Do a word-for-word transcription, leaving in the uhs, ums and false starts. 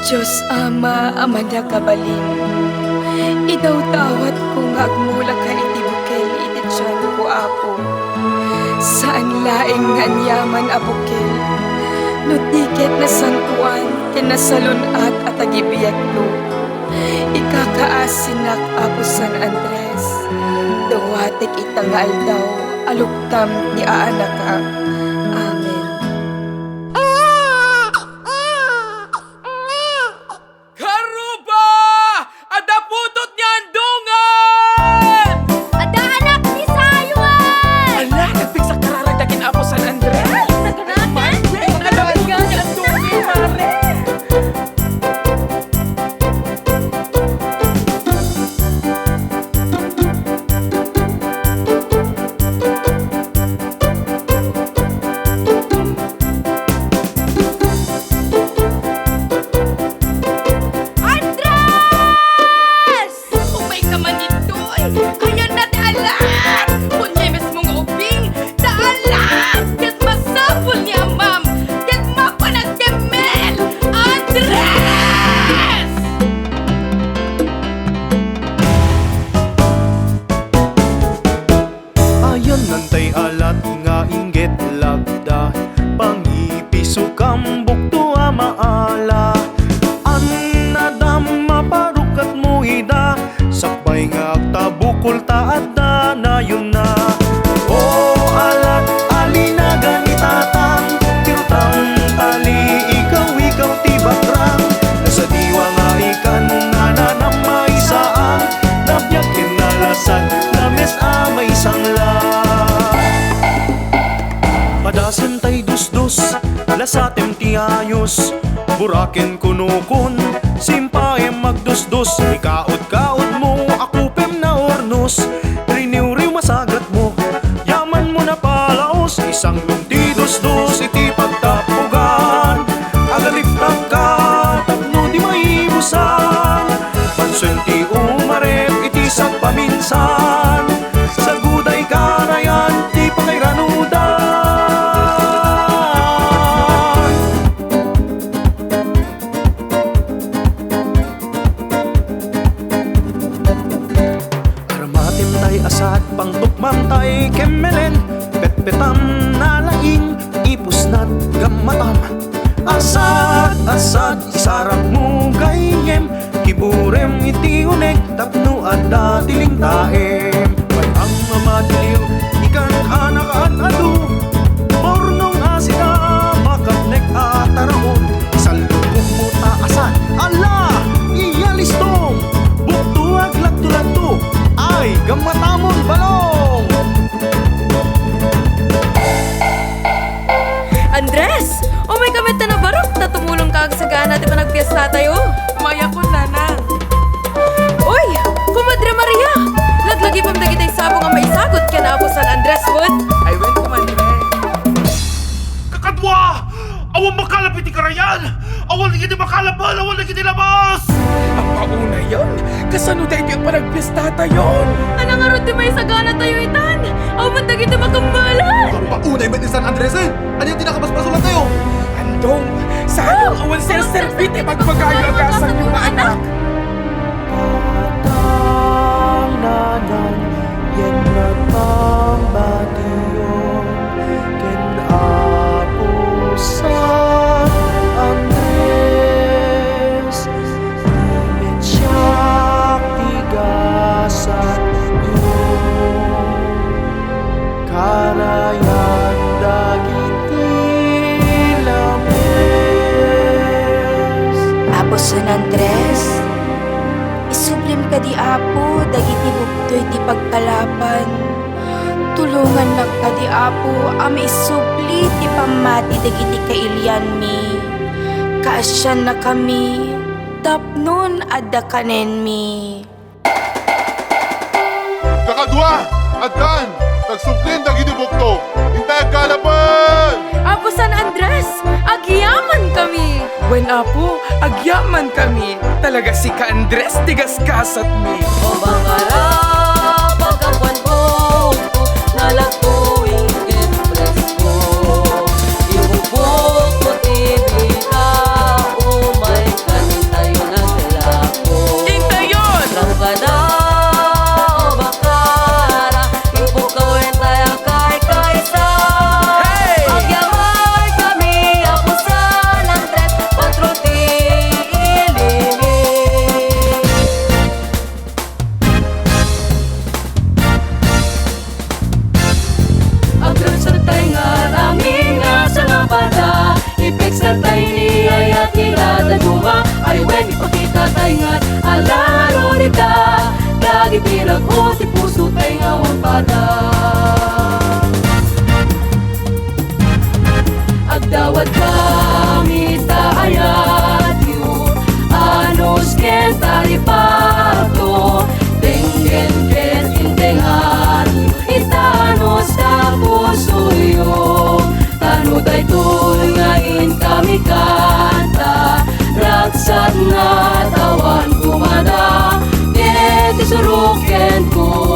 Dios Ama a mannakabalin, idawdawatko nga agmulaka iti bukel iti tianko, Apo. Saan laeng nga aniaman a bukel, no di ket nasantoan ken nasalun-at a tagibiagko. Ikakaasinak, Apo San Andres, dawatek ita nga aldaw a luktam ti aanakak. Amen. Karuba! Adda putot ni Andongan! Adda anak ni Sayuan! Ala, nagpigsa kararag dagiti Apo San Andres. Ay, naganakan! Ay, naganakan! Adda putot ni Andongan, mare! Andres! Umay ka man ditoy! Ayan na ti alas! Unyay mismo nga ubing! Ta alas! Ket masapul ni amam! Ket mapan agkemmel! Andres! Ayan nantay alat nga inggit lagda, pangipisukam bukto a maala. Annadam maparukatmo ida, sakbay nga agtabukol ta adda nayonna. O alat, alinagan ni Tatang, ti rutang tali, ikaw, ikaw ti bakrang. Nasadiwa nga ikan, nananam maisaang, nabiag ken nalasag, lames a maisangla. Padasen tay dusdos, lasatem ti ayos, buraken kunukon, simpaem magdusdos, ikaud-kaudmo, akupem naurnos, riniwriw masagatmo, yamanmo napalaos, isanglom ti dusdos iti pagtapugan, agariptakka tapno di maibusan, pansuen ti umarep iti sagpaminsan, saguday karayan ti pakairanudan. Armatem tay asad, pangtukmam tay kemmelen, petpetam nalaing, ipusnat gammatam. Asad, asad, isarakmo gayyem, kiburem iti uneg tapno adda ti lingtaem. Pay-am a matiliw, ikan a nakaad-adu, purnong a sika makatnek a taraon, isallukommo ta asad. Ala, iya listong, bukto agladto-ladto, ay gammatamon balong! Andres! Umay ka met ta nabarok ta tumulongka agsagana ti panagpiestatayo. Mayakon, nanang. Uy, Komadre Maria! Laglagipem dagiti sabong a maisagut ken Apo San Andres, wen? Ay, wen, Komadre. Kakadua! Awan makalap iti karayan! Awan dagiti makalap, awan dagiti labas! Ampaunay, kasano daytoy a panagpiestatayon? Ania ngarud ti maisaganatayo itan? Awan dagiti makammalan! Ampaunay met ni San Andres, eh! Ania ti nakabasbasolatayo? Andong, saan awan serserbi ti pagpagayo a gasatyo nga anak? Tatang, nanang, yen nagpambatiu ken Apo San Andres, ti media ti gasatyo. Karayan dagiti lames. Apo San Andres, isublim kadi, Apo, dagiti bugtoy ti pagkalapan. Tulongannak kadi, Apo, a maisubli ti pammati dagiti kailianmi. Kaasiannakami tapnon adda kanenmi. Kakadua, addan, nagsublim dagiti bukto. Intay aggalapen! Apo San Andres, agyamankami! Wen, Apo, agyamankami. Talaga sika, Andres, ti gasgasatmi. O bangara, paggapuan bukto, nalagtoy ket presko. Ibukbukmo ti bita, umay ka Wen, ipakita tay ngarud a laro dita, dagiti rag-o ti puso tay nga awan pada. Agdawat kami ta ayatyo, anus ken taripato, denggen ken intenganyo, itanus ta pusoyo. Tano daytoy nga inkami kanta, ragsakna ta awan kumada, ket isuroken ko